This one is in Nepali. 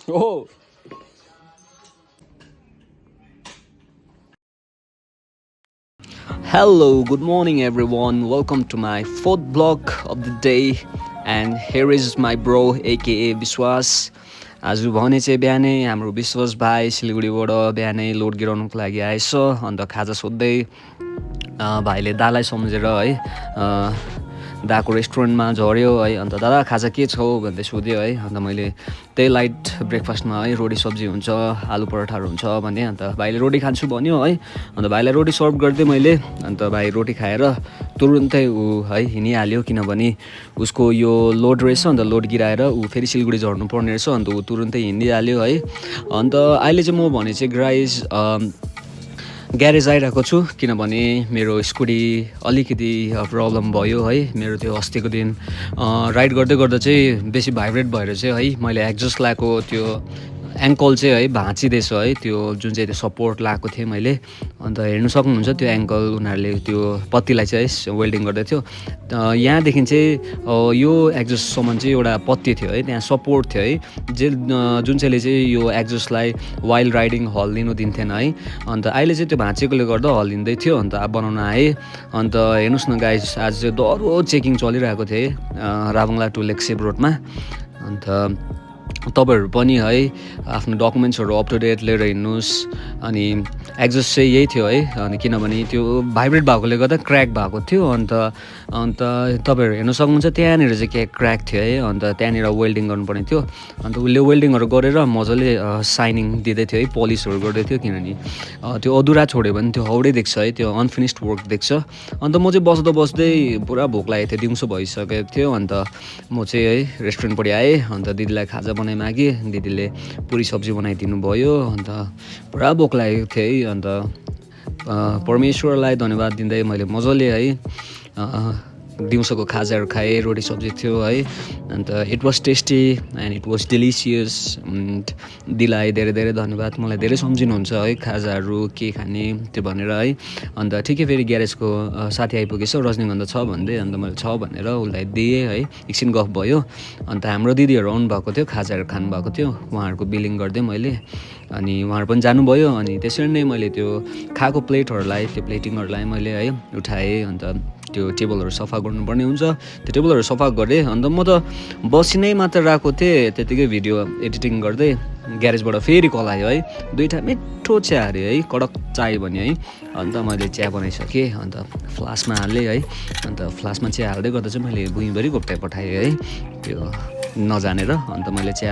Oh. Hello, good morning everyone. Welcome to my fourth vlog of the day. And here is my bro aka Biswas. आज भने चाहिँ बिहानै हाम्रो विश्वास भाइ सिलगढीबाट बिहानै लोड गिराउनुको लागि आएछ। अन्त खाजा सोध्दै भाइले दालाई सम्झेर है दाको रेस्टुरेन्टमा झऱ्यो है। अन्त दादा खाजा के छ भन्दै सोध्यो है। अन्त मैले त्यही लाइट ब्रेकफास्टमा है रोटी सब्जी हुन्छ, आलु पराठाहरू हुन्छ भने। अन्त भाइले रोटी खान्छु भन्यो है। अन्त भाइलाई रोटी सर्भ गरिदिएँ मैले। अन्त भाइ रोटी खाएर तुरुन्तै ऊ है हिँडिहाल्यो, किनभने उसको यो लोड रहेछ। अन्त लोड गिराएर ऊ फेरि सिलगढी झर्नु पर्ने रहेछ। अन्त ऊ तुरुन्तै हिँडिहाल्यो है। अन्त अहिले चाहिँ म भने चाहिँ गाइस ग्यारेज आइरहेको छु, किनभने मेरो स्कुटी अलिकति प्रब्लम भयो है। मेरो त्यो अस्तिको दिन राइड गर्दै गर्दा चाहिँ बेसी भाइब्रेट भएर चाहिँ है मैले एक्जस्ट लगाएको त्यो एङ्कल चाहिँ है भाँचिँदैछ है, त्यो जुन चाहिँ त्यो सपोर्ट लगाएको थिएँ मैले। अन्त हेर्नु सक्नुहुन्छ त्यो एङ्कल उनीहरूले त्यो पत्तीलाई चाहिँ है वेल्डिङ गर्दै थियो। यहाँदेखि चाहिँ यो एक्जस्टसम्म चाहिँ एउटा पत्ती थियो है, त्यहाँ सपोर्ट थियो है, जुन चाहिँले चाहिँ यो एक्जस्टलाई वाइल्ड राइडिङ हल्लिनु दिन्थेन है। अन्त अहिले चाहिँ त्यो भाँचेकोले गर्दा हल्लिँदै थियो। अन्त अब बनाउन आएँ। अन्त हेर्नुहोस् न गाइस, आज चाहिँ दह्रो चेकिङ चलिरहेको थियो है राबङला टु लेक्सेप रोडमा। अन्त तपाईँहरू पनि है आफ्नो डकुमेन्ट्सहरू अप टु डेट लिएर हिँड्नुहोस्। अनि एक्जस्ट चाहिँ यही थियो है। अनि किनभने त्यो भाइब्रेट भएकोले गर्दा क्र्याक भएको थियो। अन्त तपाईँहरू हेर्न सक्नुहुन्छ त्यहाँनिर चाहिँ के क्र्याक थियो है। अन्त त्यहाँनिर वेल्डिङ गर्नुपर्ने थियो। अन्त उसले वेल्डिङहरू गरेर मजाले साइनिङ दिँदै थियो है, पोलिसहरू गर्दै थियो। किनभने त्यो अधुरा छोड्यो भने त्यो हाउडै देख्छ है, त्यो अनफिनिस्ड वर्क देख्छ। अन्त म चाहिँ बस्दा बस्दै पुरा भोक लागेको थियो, दिउँसो भइसकेको थियो। अन्त म चाहिँ है रेस्टुरेन्टपट्टि आएँ। अन्त दिदीलाई खाजा बनाइ मागेँ, दिदीले पुरी सब्जी बनाइदिनु भयो। अन्त पुरा भोक लागेको थियो है। अन्त परमेश्वरलाई धन्यवाद दिँदै मैले मजाले है दिउँसोको खाजाहरू खाएँ, रोटी सब्जी थियो है। अन्त it was tasty and it was delicious. दिदीलाई धेरै धेरै धन्यवाद, मलाई धेरै सम्झिनुहुन्छ है खाजाहरू के खाने त्यो भनेर है। अन्त ठिकै फेरि ग्यारेजको साथी आइपुगेछ, रजनीगन्धा छ भन्दै। अन्त मैले छ भनेर उसलाई दिएँ है, एकछिन गफ भयो। अन्त हाम्रो दिदीहरू आउनुभएको थियो, खाजाहरू खानुभएको थियो, उहाँहरूको बिलिङ गरिदिएँ मैले। अनि उहाँहरू पनि जानुभयो। अनि त्यसरी नै मैले त्यो खाएको प्लेटहरूलाई त्यो प्लेटिङहरूलाई मैले है उठाएँ। अन्त त्यो टेबलहरू सफा गर्नुपर्ने हुन्छ, त्यो टेबलहरू सफा गरेँ। अन्त म त बसी नै मात्र राखेको थिएँ, त्यतिकै भिडियो एडिटिङ गर्दै ग्यारेजबाट फेरि कल आयो है। दुईवटा मिठो चिया अरे है, कडक चाय भन्यो है। अन्त मैले चिया बनाइसकेँ। अन्त फ्लासमा हालेँ है। अन्त फ्लासमा चिया हाल्दै गर्दा चाहिँ मैले भुइँभरि घोप्टाइ पठाएँ है, त्यो नजानेर। अन्त मैले चिया